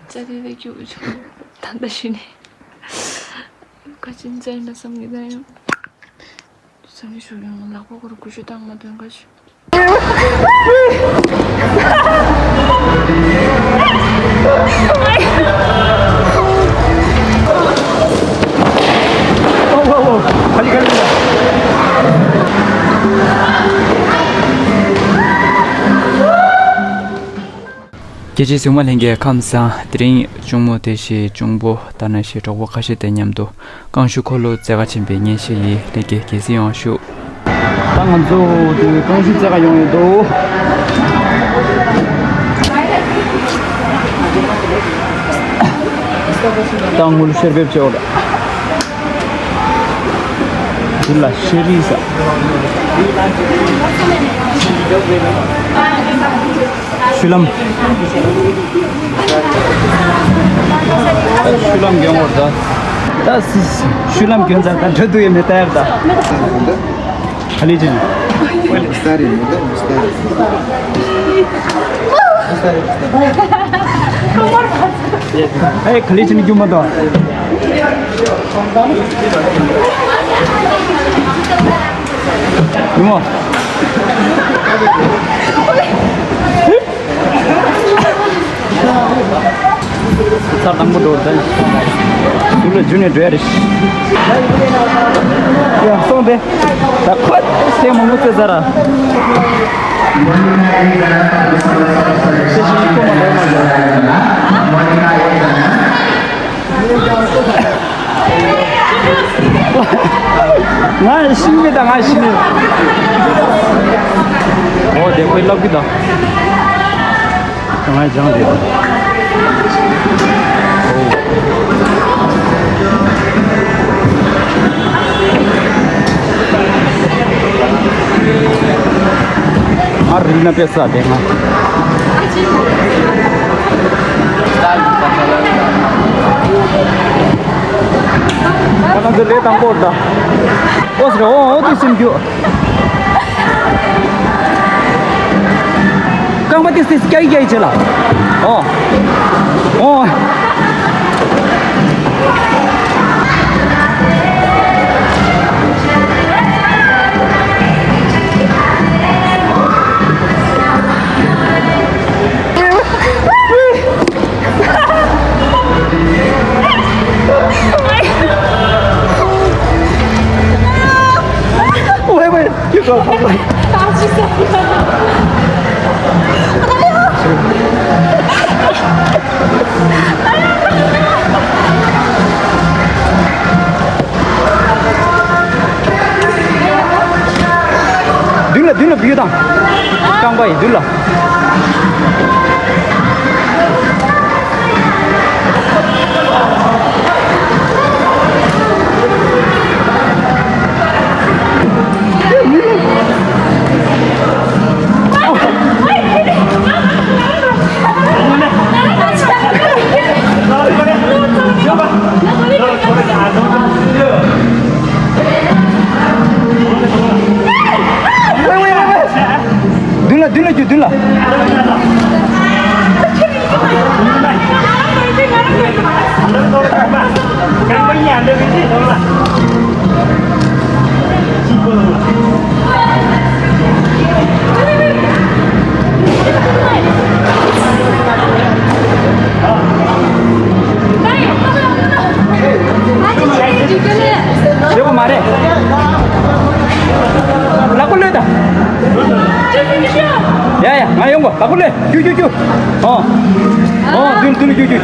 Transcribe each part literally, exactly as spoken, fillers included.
རྩ་དེ་ལས་སྐྱུག་བྱུང་། ད་ལྟ་ཞུས་ནས་ཁ་ཆེམས་བཙལ་ན་བསམ་གྱི་ད་ཡང་། བསམ་གྱི་ཞུ་ཡང་ལག་པ་སྐོར་དགུ་ཤུ་བཏང་མ་ཐོན་ག་ཞུ། ཁྱེད་ཀྱི་གཟིགས་མོ་ལྷན་རྒྱས་ཁམས་བཟང་། དེ་རིང་གཅུང་མོ་དེ་བཞིན་གཅུང་པོ་ད་ན་ཞེས་གྲོགས་པོ་ཁ་ཤས་དང་མཉམ་དུ་རྐང་ཤུ་འཁོར་ལོ་བཙལ་ག་ཕྱིན་པའི་ཉིན་ཞིག་ཡིན། ལྷན་རྒྱས་དགྱེས་གཟིགས་ཡོང་ཞུ། ད་ང་ཚོ་དེ་རྐང་ཤུ་བཙལ་ག་ཡོང་ཡོད་དོ། ད་ངུ་ལུ་ཤེར་བེབ་ཅེ་འོ་ད། དེ་ལ་ཤེ་རི་ས། ཤུལ་ལམ། ཤུལ་ལམ་གྱོན་འོ་ད། ད་སི་སི་ཤུལ་ལམ་གྱོན་ཚར་ད་འགྲོ་འདུག་ཡོད་མེད་ལྟ་ཡག་ད། ཁ་ལི་ཅན། མུ་སྟ་རེད། མུ་སྟ་རེད། ཨེ་ཁ་ལི་ཅན་རྒྱུ་མ་དོ། རྒྱུ་མ། ཚར་དང་པོ་འགྲོ་ད། ཚུར་ལ་རྒྱུ་ནས་འགྲོ་ཡ་རེད། ཡ་སོང་སྟེ། ད་ཁོ་སེ་མང་པོ་རྩེ་ཚར་ར། སེ་ཤི་ཡི་ཀོ་མ་འགྲོ་མ་འགྲོ། ང་ཤི་ནི་དང་ང་ཤི་ནི། འོ་དེ་ཁོས་ལབ་གི་དང་། ང་སྦྱངས་རེད། ཨ་རིག་ན་དཔེ་ས་དེ་ང་། ཁོ་རང་ཚོ་ལས་དང་པོ་ད། ཨོ་སི་རེ་ཨོ་ཨོ་དུ་སིམ་རྒྱུ། རྐང་པ་ཏིས་ཏིས་སྐྱ་ཡི་སྐྱ་ཡི་བྱེད་ལ། ཨོ། ཨོ། མདུན་ལ་མདུན་ལ་བུད་དང་། རྐང་པ་ཡི་མདུན་ལ། མདུན་ལ་མདུན་ལ་རྒྱུག་མདུན་ལ། ཡོད་པ་མ་རེད། ལག་པ་གློད་དང་། ཡ་ཡ་ང་ཡོང་གོ་ལག་པ་གློད། ཅུ་ཅུ་ཅུ། ཨོ། ཨོ་མདུན་མདུན་ཅུ་ཅུ།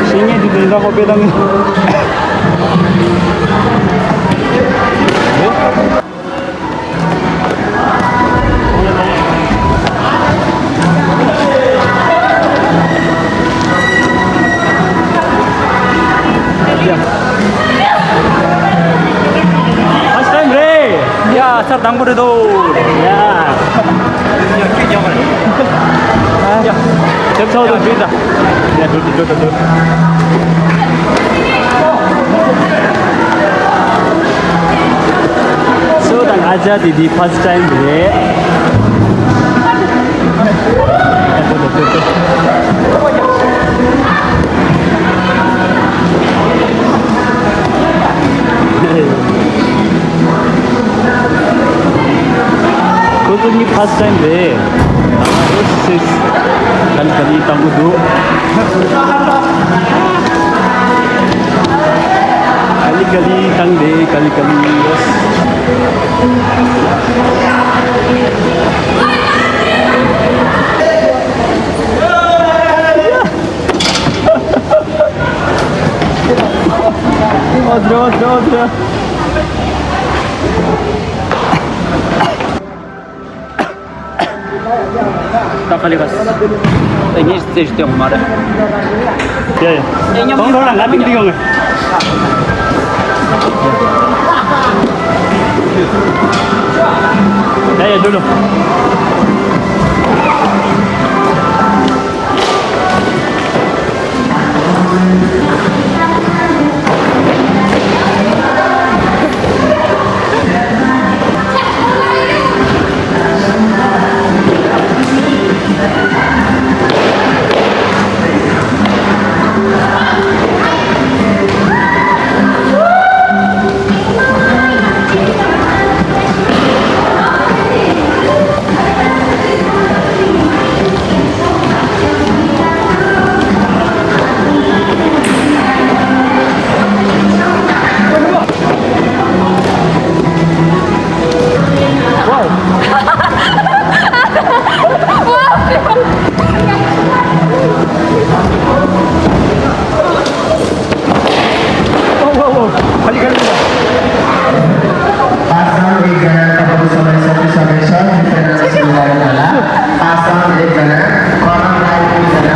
བཤེས་གཉེན་དེ་དེ་འདྲ་ཧོ་པེ་དང་། ཡ། ཨ་སྟན་རེད། ཡ་ཚར་དང་པོ་རེད་དོ། ཡ། ཡ། ཁྱེད་རྒྱག་པ་རེད། ཡ། ཁྱེད་ཚོགས་དང་འགྲིག་དང་། ཡ། འགྲོ་འགྲོ་འགྲོ་འགྲོ། སོ་དང་ཨ་ཅག་དེ་དེ་first time རེད། ཡ། འགྲོ་འགྲོ་འགྲོ་འགྲོ། ཁོ་ཚོ་གཉིས་first time རེད། ཨ་ཨོ་སིས། ག་ལི་ག་ལི་བཏང་གི་འདུག་ག་ལི་ག་ལི་བཏང་རེད། ག་ལི་ག་ལི་ཡོ། ཨོ་ཛི་རེད། ཨོ་ཛི་རེད། ཨོ་ཛི་རེད། ད་ག་ལེ་ག་ས། ད་ངས་རྩེ་ཞིག་སྟོན་མ་རེད། ཡ་ཡ། ཨེ་མཉམ་གང་འགྲོ་ལ་ང་མིང་འདི་ཡོང་ངས། ཡ་ཡ་འགྲོ་ལོ། पाँच सौ एक जना, तपाईँको समय सकिसकेको छ, कृपया नाम सुरु गर्नुहोला। पाँच सौ एक जना, कर्नर लाइन दुई जना,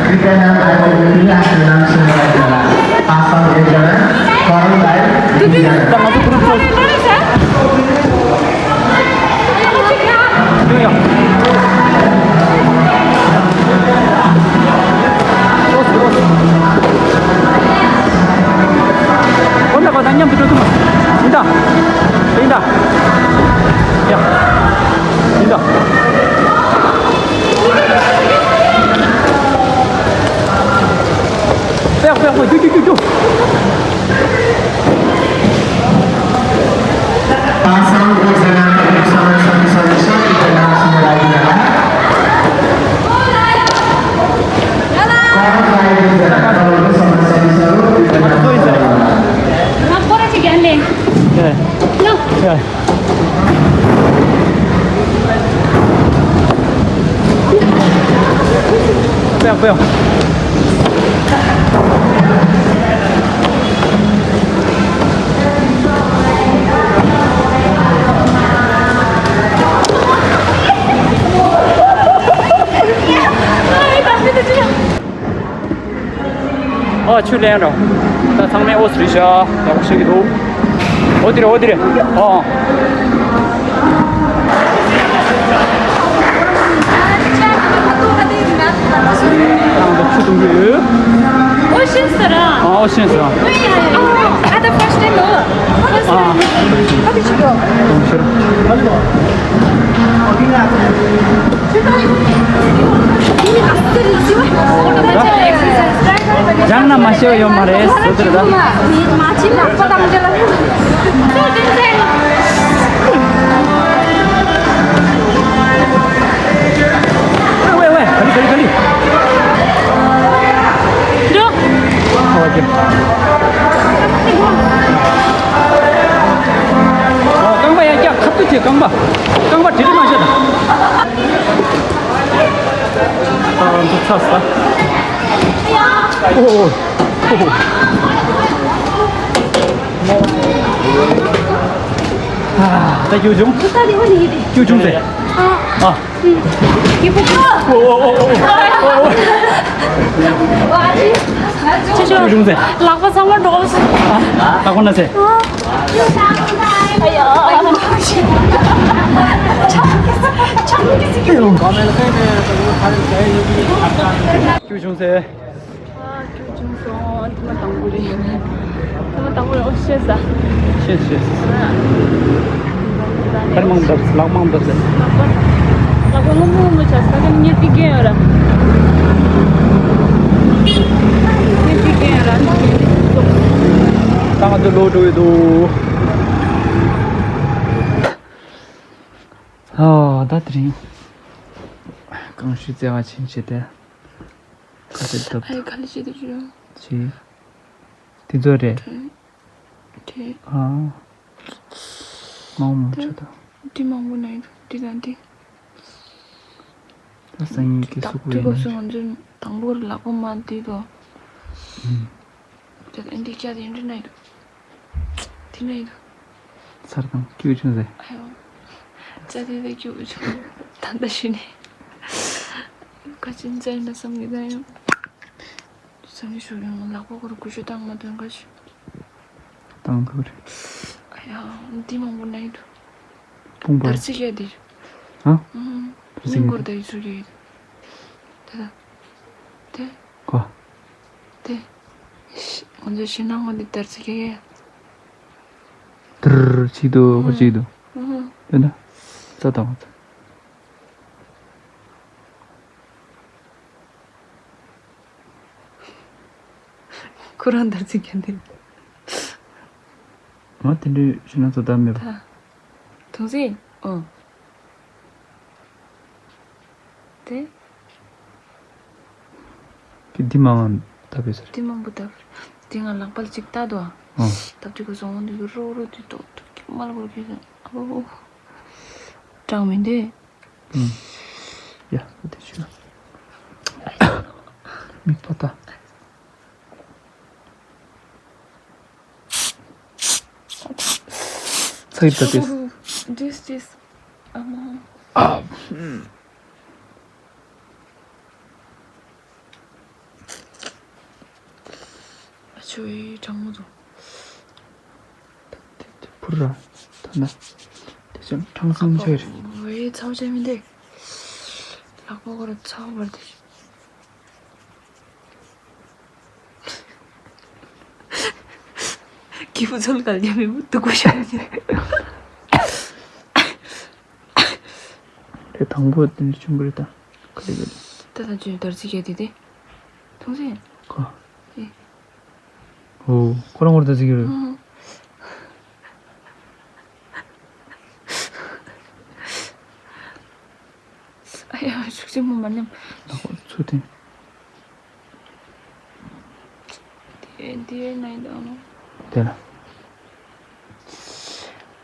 कृपया नाम आएको व्यक्तिले आफ्नो नाम सुरु गर्नुहोला। पाँच सौ एक जना, कर्नर लाइन दुई जना। འོ་ན་གོ་ད་མཉམ་དུ་འགྲོ་ཐུབ་མ། ཡིན་ད། ཡིན་ད། ཡ། ཡིན་ད། པེག་པེག་པེག་རྒྱུག་རྒྱུག་རྒྱུག་རྒྱུག། पाँच सौ एक जना, तपाईँको समय सकिसकेको छ, कृपया नाम सुरु गर्नुहोला। कर्नर लाइन दुई जना, तपाईँको समय सकिसक्यो, कृपया नाम सुरु गर्नुहोला। ཨ་ཆུ་ལེན་རོགས། ད་ཚང་མས་ཨོ་སི་རི་ཤ་ཡག་པོ་ཤེས་ཀྱི་འདུག་ཨོ་དེ་རེད། ཨོ་དེ་རེད། ཨ། ཨ་ཆུ་འཐུང་གི་ཡོད། ཨོ་ཤེས་ཟེར་ར། ཨ་ཨོ་ཤེས་ཟེར་ར། ཨ་ད་first time ཨོ། First time. ཨ་ཁ་ཐུག་ཆུ་འགྲོ། ཨོ་ཤེས་ར། སྦྱང་ན་མ་ཤེས་ཡོད་མ་རེད། སུ་དེར་ད། ཝེ་ཝེ་ཝེ། ག་ལི་ག་ལི་ག་ལི། འགྲོ། ཨོ་ཀེ། ཨོ་རྐང་པ་ཡར་བཀྱག་ཁ་ཐུག་བྱེད། རྐང་པ། རྐང་པ་དྲི་དྲི་མ་བྱེད་དང་། ཨ་འདི་ཚ་ས། ཨོ་ཨོ་ཨོ། ཨ་ད་རྒྱུ་བྱུང་། རྒྱུ་བྱུང་ཟེར། ཨ། ཨོ་ཨོ་ཨོ་ཨོ། རྒྱུ་བྱུང་ཟེར། ལག་པ་ཚང་མ་འགྲོ་ཟེར། ཨ་ད་ཁོ་ན་ཟེར། ཁྱོད་བྱུང་ཟེར། ཨ། ཁྱོད་བྱུང་སོང་། ཐེངས་མ་དང་པོ་རེད། ཐེངས་མ་དང་པོ་རེད། ཨོ། ཤེས་ས། ཤེས་ཤེས། ཨ། ཕར་མང་བརྡབས། ལག་མང་བརྡབས་ཟེར། ལག་པ། ལག་པ་སྔོན་པོ་སྔོན་པོ་ཆགས་ས། ད་ནི་གཉེར་ཏིག་གེ་ཡོད་ར། གཉེར་ཏིག་གེ་ཡོད་ར། ད་ང་ཚོ་ལོག་འགྲོ་གི་འདུག་ཨ། ད་དེ་རིང་གངས་ཤུད་རྩེ་བ་ཕྱིན་བྱས་ཏེ། ཁ་ཤས་བཏབ། ཨ་ཡེ། ག་ལེ་བྱེད་དུ་བྱོས། བྱེད། དེ་ཚོ་རེད། དེ། དེ། ཨ། མང་མང་ཆུ་དང་། འདི་མང་པོ་ན་ཡོད། འདི་དང་འདི། ད་སང་ཉིན་གྱི་གཟུགས་པོ་ཡིན་ན། ང་ཚོ་དང་པོར་ལག་པ་མ་བདེ་དོ། ཨུམ། དེ་ལ་འདི་བཅའ་དེ་འདྲ་ན་ཡོད། དེ་ན་ཡོད། ཚར་དང་སྐྱུག་བྱུང་ཟེར། ཨ་ཡོ། བཅའ་དེ་ལ་སྐྱུག་བྱུང་། ད་ལྟ་ཞུ་ནས། ཁ་ཅིན་བཅའ་ཡིན་ན་བསམ་གི། ད་ཡང་། སང་ཉིན་ཞོགས་ཀྱང་ལག་པ་སྐོར་སྐུ་ཞབས་བཏང་མ་ཐོན་ག་ཞུ། བཏང་ཐུབ་རེད། ཨ་ཡ། འདི་མང་པོ་ན་ཡོད། དཔུང་པ། དར་ཚིགས་ཡ་འདི། ཨ། ཨུམ། དར་ཚིགས་སྙིང་ཡ། སྐོར་དར་ཚིགས་ཡ། དེ་དང་། དེ། གོ། དེ། ང་ཚོ་ཞེད་སྣང་ངོ་འདི་དར་ཚིགས་ཡ། དར་ཚིགས་འདུག་ཁོ་ཚིགས་འདུག་ཨུམ། དེ་ན། རྩ་དང་། ཁོ་རང་དར་ཚིགས་ཀྱང་འདི། ང་དེ་འདྲའི་ཞེད་སྣང་ཚོ་ད་མེད་པ། ད། དུང་སེང་། ཨོ། དེ། དེ་འདི་མང་ང་བཏབ་པས་ཟེར། འདི་མང་པོ་བཏབ། འདི་ང་ལག་པ་ལ་གཅིག་བཏགས་འདུག་ཨ། ཨོ། བཏབ་དུས་ཁོ་སོང་འདི་རོ་རོ་དུས་ཏོག་ཏོག་གི་མ་ལ་བོར་གི་སོང་། ཨོ། གྲང་མི་འདི། ཨུམ། ཡ། ད་དེ་ཆུ། མིག་པ་ད། ཚ་ཡིབ་ད་དེ། This, this. ཨ་མ། ཨ། ཨ་ཆོའི་གྲང་མོ་དང་། ཕུར་ར། ཐ་ན། དེ་ཚོ་ཁྲང་སང་ཆེ་རེད། ཝེ་ཚའོ་ཅན་མི་འདུག་ལག་པ་ཁོ་ར་ཚའོ་བར་དེ། སྐྱིད་པོ་ཚོལ་ག་ལ་མི་མི་འདུག་གོ་ཤོག་ནི། དེ་དང་པོ་དེ་འདྲ་བྱུང་གི་རེད་ད། ག་རེ་ག་རེ། ད་ད་ཅི་དར་ཚིགས་ཀྱི་དེ་དེ། ཐུང་སེ། ཁོ། ཨེ། ཨོ། ཁོ་རང་ངོར་ད་ཟིག་རེད། ཨང་། ཨ་ཡ། ཤུགས་ཆེན་པོ་མ་ཉམས། ད་ཁོ་ཚུར་འཐེན། དེ་དེ་ན་ཡིན་ད་ཨང་། དེ་ལ།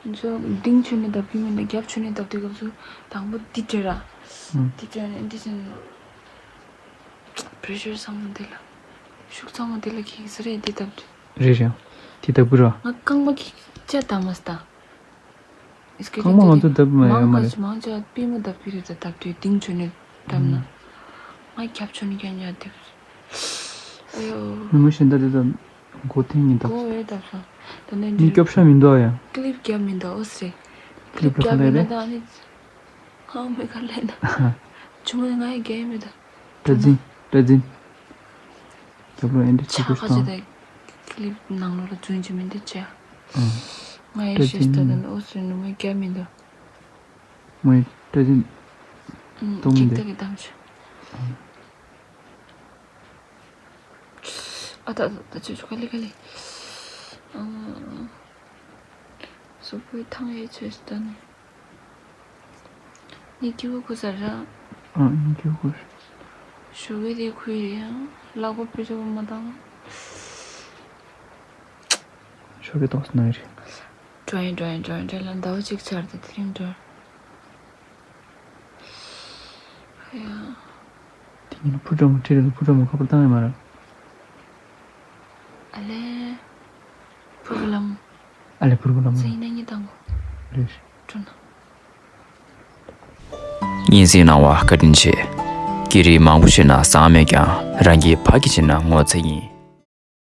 ང་ཚོ་གཏིང་ཆུ་ནས་བརྡབ་ཀྱི་མིན་ད། རྒྱབ་ཆུ་ནས་བརྡབ་དུས་སྐབས་སུ་དང་པོ་འདི་སྤྲད་ར། ཨང་། འདི་སྤྲད་ནས་འདི་བྱས་ནས། པྲེ་ཤར་ཚང་མ་འདི་ལ། ཤུགས་ཚང་མ་འདི་ལ་འཁྱེར་གྱི་ཟེར་རེད། འདི་བརྡབ་དུས། རེད་རེད། འདི་བརྡབ་དགོས་ར། ང་རྐང་པ་གི་ལྕགས་བརྡབ་མ་སྟ། རྐང་པ་ང་ཚོ་བརྡབ་མ་ཡོད་མ་རེད། མང་ཆེ་མང་ཆེ་པུས་མོ་བརྡབ་ཀྱི་རེད། ད་བརྡབ་དུས་གཏིང་ཆུ་ནས་བརྡབ་ན། ང་རྒྱབ་ཆུ་ནས་ཀྱང་ཉར་འདེབས། ཨ་ཡོ། མི་མོ་གཞན་དག་དེ་ད་མགོ་ཐེངས་གཉིས་བརྡབས། མགོ་ཨེ་བརྡབས་སོང་། ད་ནས་མི་སྐྱོབ་ཤ་མི་འདུག་ཨ་ཡ། ཀི་ལིབ་བརྒྱབ་མི་འདུག་ཨོ་སེ། ཀི་ལིབ་བརྒྱབ་མི་འདུག་ཨ་ནི། ཧང་མི་ཁ་ལེན་ན། ཆུ་མོ་ང་ཡི་རྒྱལ་མི་འདུག་སྐྲ་འཛིན། སྐྲ་འཛིན། རྒྱབ་ལོགས་ཨེ་འདྲ་བྱེད་ཆག་དགོས་ཁ་ཅི་ཤོག་ད། ཀི་ལིབ་ནང་ལོགས་ལ་རྫུན་གྱི་མི་འདི་བྱས། ཨང་། ང་ཡི་སྐྲ་ཤེས་འཛིན་ད་ད་ཨོ་སི་ནུ་མ་རྒྱ་མི་འདུག་མོའི་སྐྲ་འཛིན། ཨང་། གཏོང་མི་འདི། ཅིག་ད་གི་གཏམ་བྱས། ཨང་། ཨ་ད་ད་ད་ཆོས་ཆོས་ག་ལེ་ག་ལེ། ཨང་། གཟུགས་པོའི་ཐང་ཡི་ཆོས་ད་ནི། ངས་སྐྱིད་པོ་ཁུ་ཟེར་ར། ཨ། ངས་སྐྱིད་པོ་ཁུ། ཞོགས་ཀས་དེ་ཁུ་ཡི་ཡང་ལག་པ་པི་ཅོ་མ་བཏང་། ཞོགས་ཀས་ཏོག་ཙམ་ན་ཡི་རེད། འགྲོ་ཡིན་འགྲོ་ཡིན་འགྲོ་ཡིན་འགྲོ་ཡིན་ལ་ཟླ་བ་གཅིག་ཆར་དེ་དེ་རིང་འགྲོ། ཡ། དེ་ཉིན་ཕུ་ཀྲ་མོ་ཁྲིད་རེད། ཕུ་ཀྲ་མོ་ཁ་པར་བཏང་ཡོད་མ་རེད། ཨ་ལེ། ཕུར་བུ་ལམ། ཨ་ལེ་ཕུར་བུ་ལམ། སེང་ནས་ཉི་དང་གོ། རེད། ཁྲོ་ན། སྙན་སེང་གནང་བ་བཀའ་དྲིན་ཆེ། སྐད་རིགས་མང་པོ་ཤེས་ན་བཟང་མེད་ཀྱང་རང་གི་ཕ་གི་བྱས་ན་ངོ་ཚ་ཡིན།